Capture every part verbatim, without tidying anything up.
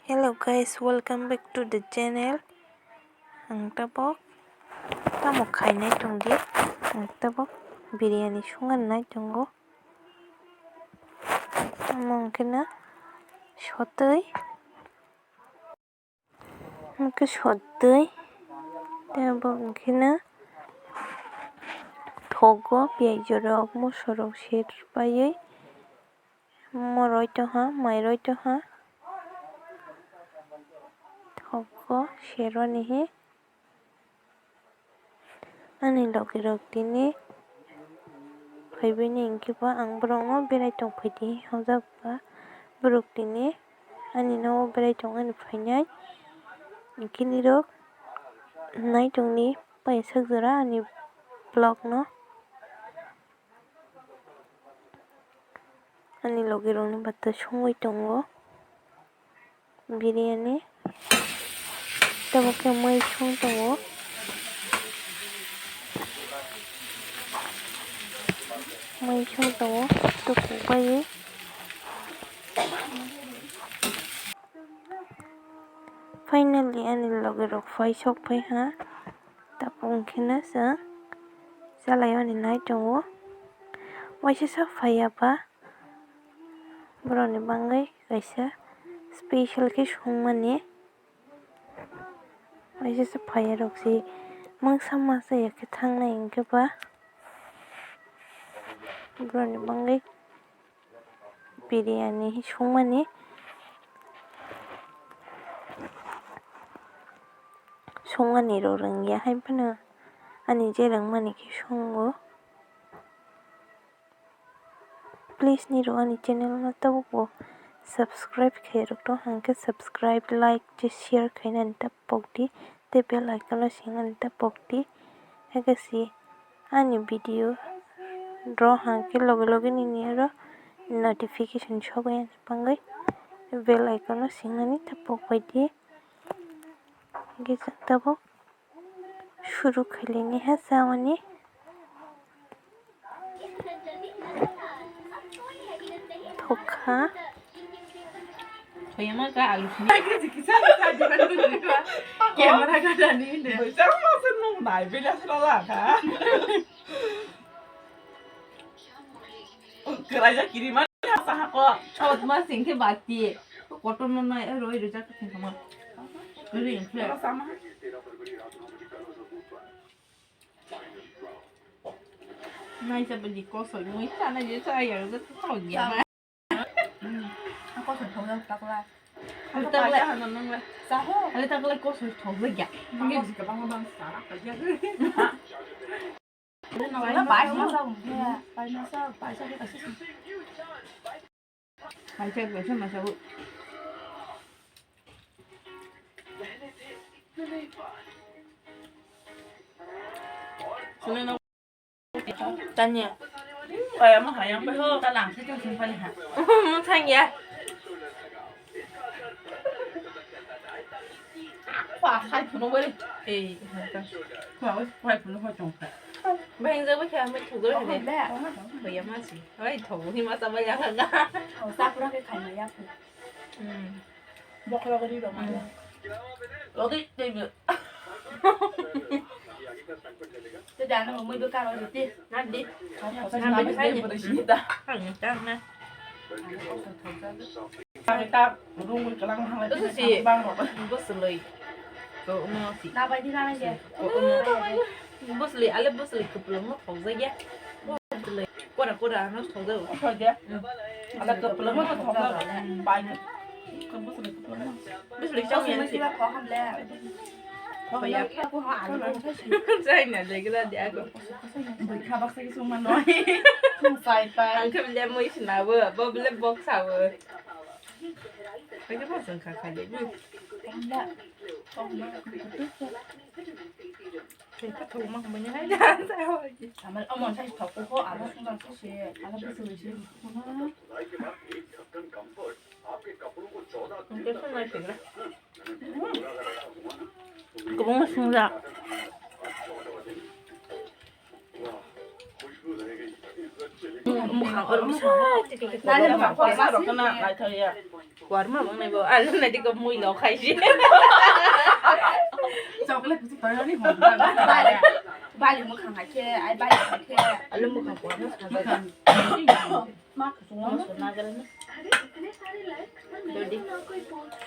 Hello guys, welcome back to the channel. Ang tabok tamo khainai tongdi, ang tabok biryani songna nai tongo. Omo hwnkhe na sotwi, hwnkhe sotwi, tei abo hwnkhe na thogo piyaj rok, moso rok se paiwi. Omo roi tongha, mai roi tongha. Thogo seroni hi. Ani logi rok tini phaibaini hwnkhe bo ang borokno berai tongphaidi hwnjak ba borok tini ani nogo berai tongmani phainai. Hwnkhe nirok naitongni paisajak jora ani vlog no. Ani logi rokni bata songwi tongo biryani. Tabuk khe mui song tongo, mui song tongo tukuk bai. Finally ani logi rok phai sok phai ha. Tabuk hwnkhe no chwng chalai ani nai tongo. Waisa sa phaiya ba borokni bagwi kaisa special khe songmani. Waisa sa phaiya rok se mungsa masa ya khe thangnai hwnkhe ba borokni bagwi biryani songmani, songmani rok rwngya hai phano ani je rwngmani khe songo. Please nirok ani channel no tabukbo subscribe khe rwkthok, hwnkhe subscribe, like tei share khainani ta pokdi tei bell icon no singnani ta pokdi. Hakhe si ani video rok hwnkhe loge loge nini oro notification sogwi ani bagwi bell icon no singnani ta pokbaidi. Hwnkhe chwng tabuk suru khailini ha chamani thokha. Kaya ma ka alu sini. Camera ka dani de. Bai chang ma se nung nai bela sala ka. Keraja kiri mana sahako. Chot ma singke bati. Kotor no nai roi rojak singkama. Roi roi. Nai sa beli kosoi mui sa na je sa ya rojak sa ya. Ang kosoi thok jak takla. Takla hano nang la. Saho. Ale takla kosoi thok jak ya. Ang kosoi kabang bang sa. Bai masa, bai masa, bai masa, bai masa. Bai masa, bai masa. Tanya. Kaya mo hayang pa ho. Talang sa chong sing pali ha. Mo thang ya. Khwa khai phuno bari. Ei, khwa khai phuno ho chong kha. Bahing jabo khe amai thugo le. Kaya ma si. Oi thogo ni ma ta ba ya kha. Sa pura khe khai ma ya. Hmm. Bokla gari rok maya. Logi tebe. Te dana mo mui bekar oi te. Nadi. Nadi. Nadi. Nadi. Nadi. Nadi. Nadi. Nadi. Kami ta rung kalang hang. Itu si bang. Bosroi. Ko mo si. Nabai di nana je. Ko mo. Bosroi, ale bosroi kepelong mo thok ja ya. Bosroi. Kora kora ano thok ja. Thok ja. Ala kepelong mo thok ja. Bai. Ko bosroi kepelong mo. Bosroi chau ya. Thok ya. Chai na de gra de ako. Khabak sa ki suma noi. Sai tai. Ang khe le moi sina bo, bo le bok sa bo. Kaya pa jang kha kha de. Kaya pa thok ma khambai ni hai da. Amal amon sai thok ko ala sung jang se ala bisu se. Ang khe sung nai se gra. Kwbangma swngjak. Bwkhak oro bwsa. Nani bwkhak kosa rok khna naithok ya. Kuarma mangnai bo, alu nai diko mui lo khai si. Chocolate kusi toyo ni hon. Bali, bali mukhang hai khe, ai bali hai khe. Alu mukhang kuarma sa. Mukhang. Ma kusung ma suna gala na. Dodi.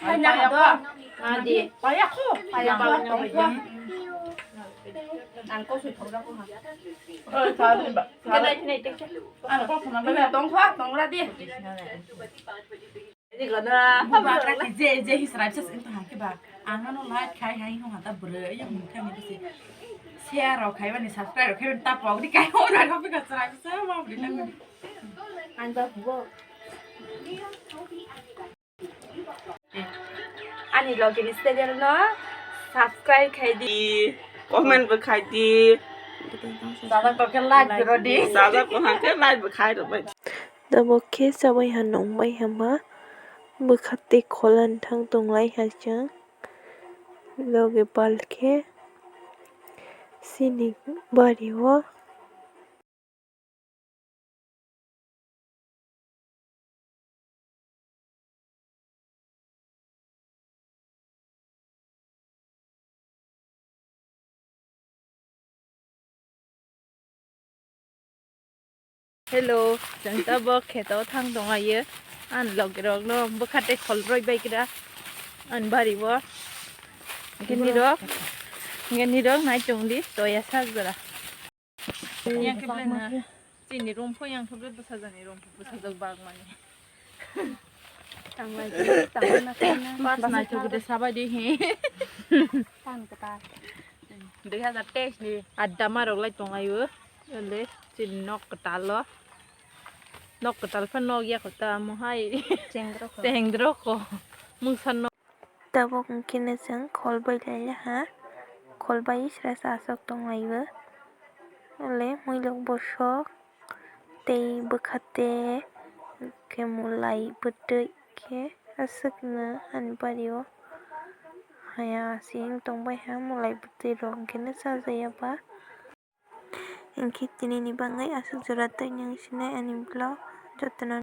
Hai na do. Adi. Paya ko. Paya ko. Ang ko sui thogra ko ha. Oi, sa din ba. Kenai kenai tek. Ano ko khama ba tong kha, tong ra di. Bubagra khe je, je hi srai bwsa wng tong khe ba. Ang ano like khai hai hwnga ta bwrwi yang mung khai ni bwse. Share rok khai bani, subscribe rok khai bani ta pok di khai hwnga rok bika srai bwsa ma bwrwi nang. Ang ba bubo. Ani logi ni channel no subscribe khai di. Comment bo khai di. Dada ko khe like rw di. Dada ko khe like bo khai rw bai. Tabuk khe chabai ha nung bai hama bwkha tei khola nthang tong lai ha chwng. Logi pal khe chini bari o. Hello, chwng tabuk kheto thang tong ayo. Ang logi rok no bwkha tei khol roi bai kira. Ang bari o. Hwnkhe nirok, hwnkhe nirok nai tong di, toya sak jora. Yang khe belai na chini room pho yang khe belai bwsajak ni room pho bwsajak bag mani. Tang lai, tang lai na, tang lai na. Pas nai thok de sabai di hi. Tan kwtal. Dui hazar teis ni adda ma rok lai tong ayo. Ele chini nok kwtal o. Nok kwtal pha nok ya kho ta mo hai. Chengrok kho. Chengrok kho. Mungsa nok. Tabuk hwnkhe no chwng khol bai lai laha, khol bai srasa aswk tong lai o, ole muilok bosok tei bwkha tei hwnkhe mwlai bwtwi khe aswk no ani bari o haya se wng tong bai ha, mwlai bwtwi rok hwnkhe no chajakya ba. Hinkhe tini ni bagwi aswk jora twi nang sinai ani vlog jotono.